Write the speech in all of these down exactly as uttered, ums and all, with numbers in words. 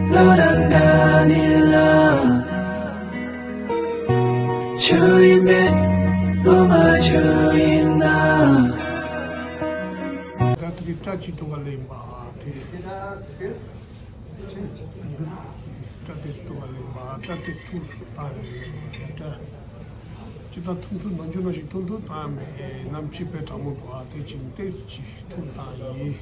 བློ་རང་འདྲ་ནི་ལ། ཆུ་ཡིན་མེད་བློ་མ་ཆུ་ཡིན་ན། ད་དེ་རིང་སྐྲ་ཅིག་ཐུག་ག་ལེན་པ་དེ། སྐྲ་དེ་ཐུག་ག་ལེན་པ་སྐྲ་དེ་ཐུག་པ་རེད། སྐྲ། ཅི་ལྟར་ཐུང་ཐུང་ནང་ཆུང་ནང་ཞིག་ཐུང་ཐུང་བཏང་མེད། གནམ་གཤིས་དཔེ་གྲང་མོ་འདུག་ཨ། དེ་ཅིག་ཏེས་ཅིག་ཐུང་བཏང་ཡིན།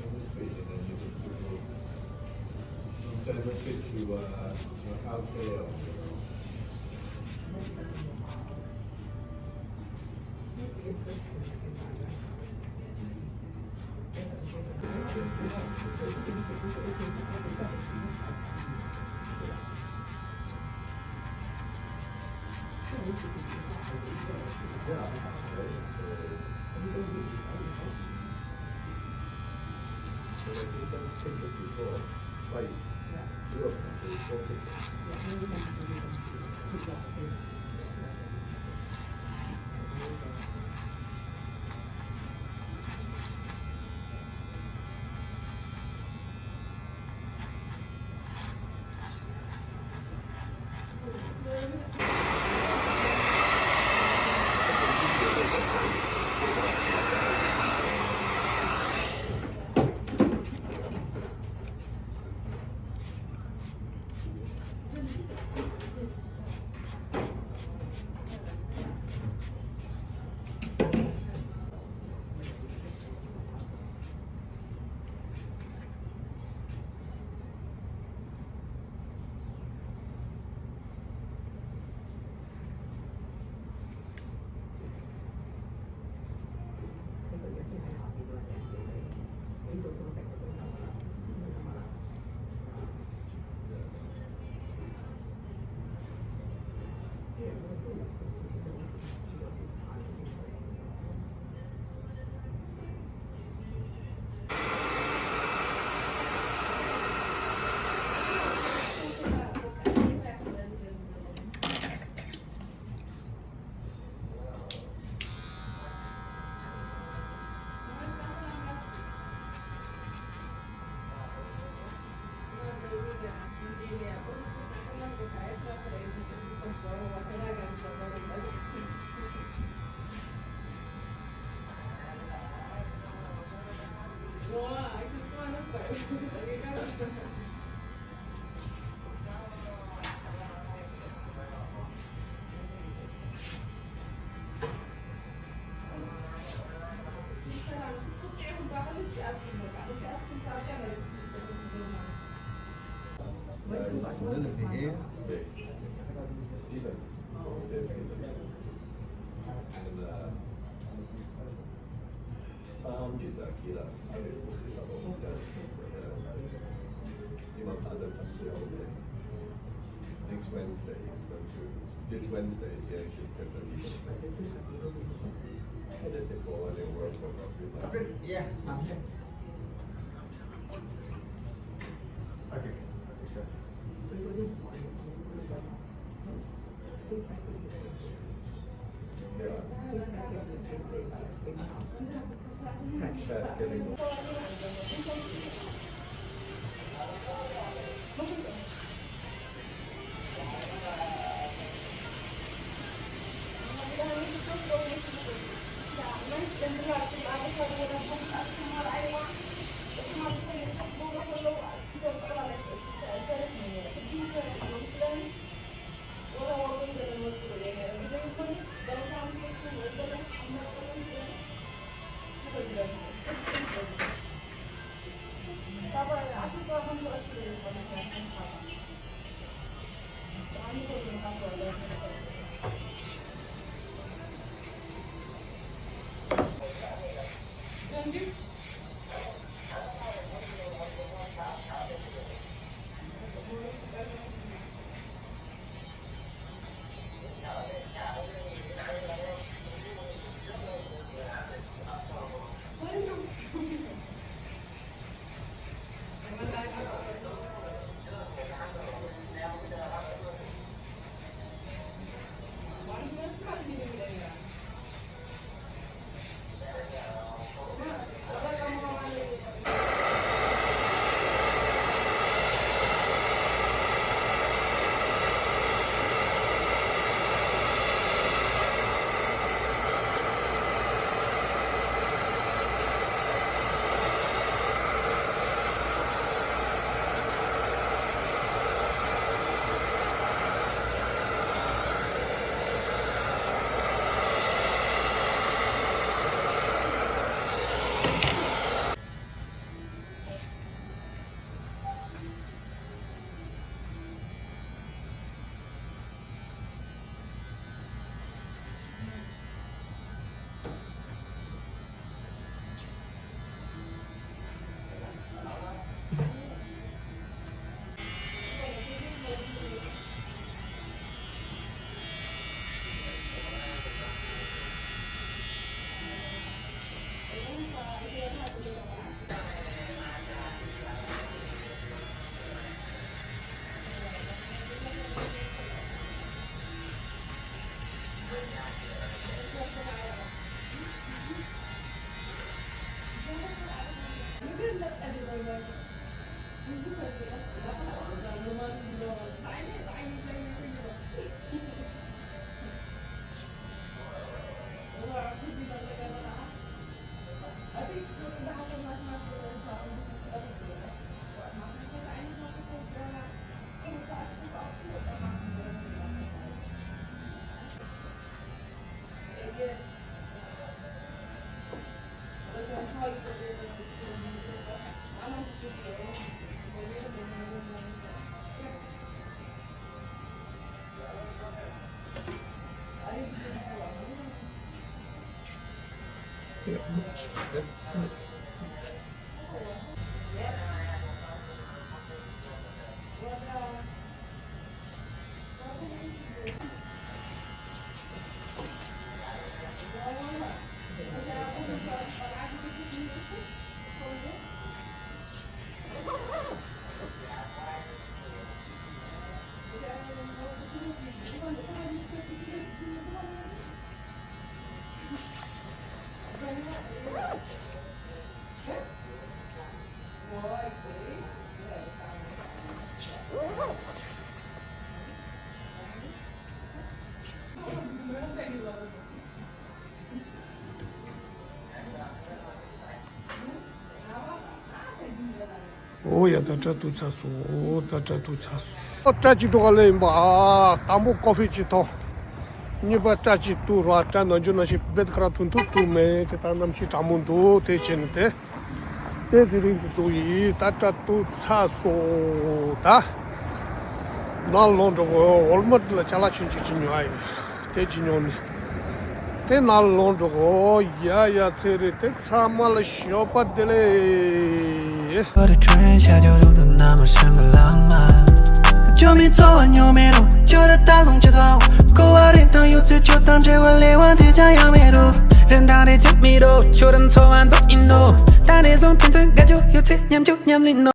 Stephen. Stephen. And, uh, Sam is a killer. Next Wednesday, he's going to, this Wednesday, he actually took the lead. And then they go on and work for a few months. Yeah. Okay. ཨོ་ཡ། ད་སྐྲ་གཏུགས་ཚར་སོང་། ད་སྐྲ་གཏུགས་ཚར་སོང་། ཨོ། སྐྲ་གཅིག་གཏུགས་ག་ལེ་ཡིན་པ། ཨ། དང་པོ་ཀོ་ཕི་གཅིག་འཐུང་། གཉིས་པ་སྐྲ་གཅིག་གཏུགས་ར། སྐྲ་ནང་འཇུ་ནང་བཞིན་རྦད་ཁ་ར་ཐུང་ཐུང་གཏུགས་མེད་དེ། ད་གནམ་གཤིས་གྲང་མོ་འདུག་དེ་བྱས་ནས་དེ། དེ་ཟི་རིང་ཅིག་འདུག་ཡིན། ད་སྐྲ་གཏུགས་ཚར་སོང་། ད་ནང་ལོག་འགྲོ་དགོས། ཝོལ་མར་ཊི་ལ་ཅ་ལག་ཆུང་ཆུང་ཅིག་ཉོ་ཡ་ཡིན། དེ་ཅིག་ཉོ་ནས་དེ་ནང་ལོག་འགྲོ་དགོས། ཡ་ཡ། ཚེ་རིང་དེ་ཚང་མ་ལ་ཞོགས་པ་བདེ་ལེགས།